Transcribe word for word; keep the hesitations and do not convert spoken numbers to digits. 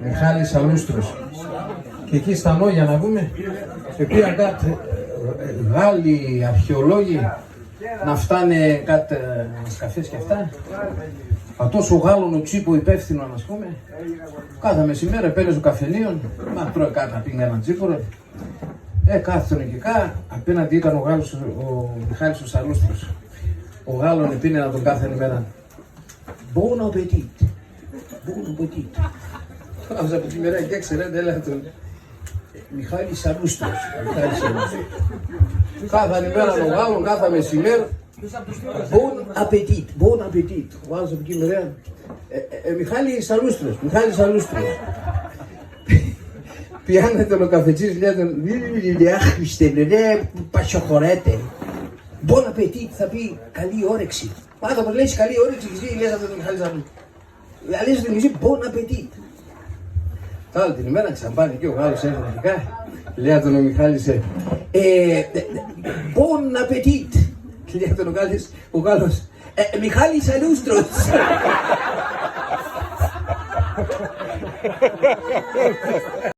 Μιχάλης Σαλούστρος. Και εκεί στα Νόγια να πούμε, επήαν κάτ', ε, Γάλλοι αρχαιολόγοι να φτάνε κάτ', ε, καφές και αυτά. Ατός ο Γάλλον ο τσίπο υπεύθυνον, ας πούμε, κάθε μεσημέρα επέανε σο καφενείον, να τρώει κάτ', να πίνει έναν τσίπορο. Ε, κάθουνε εκεί κα-, απέναντι ήταν ο Γάλλος, ο, ο Μιχάλης ο Σαλούστρος. Ο Γάλλον επίνεν ατον κάθεν ημέραν. Bon appétit. Bon appétit. Άμεσα από τη μέρα και έξερε, δεν λέει τον, ε, Μιχάλης Σαλούστρος. Μιχάλης Σαλούστρος. Κάθαν ημέραν ο Γάλλον, κάθε μεσημέρ. Bon appétit, bon appétit. Ο Γάλλος από εκεί μερέαν. Ε, ε, ε, Μιχάλη Σαλούστρος, Μιχάλη Σαλούστρος. Πιάνεται ο καφετζής, λέει τον, μη, μη, μη, λέει, αχ, Χριστέ, λέει, πασιοχωρέτε. Bon appétit, θα πει καλή όρεξη. Μάτα, όπως λέει, καλή όρεξη, και εσύ λες αυτό το Μιχάλη Σαλούστρος. Λέει, λες τον, εσύ, bon appétit. Τ' άλλο την ημέρα ξαμπάνε και ο Γάλλος έρχεται δικά. Λέει τον ο Μιχάλης, ε, ε, ε, bon appétit. Λέει τον ο Γάλλος, ο Γάλλος, ε, ε, Μιχάλης Σαλούστρος.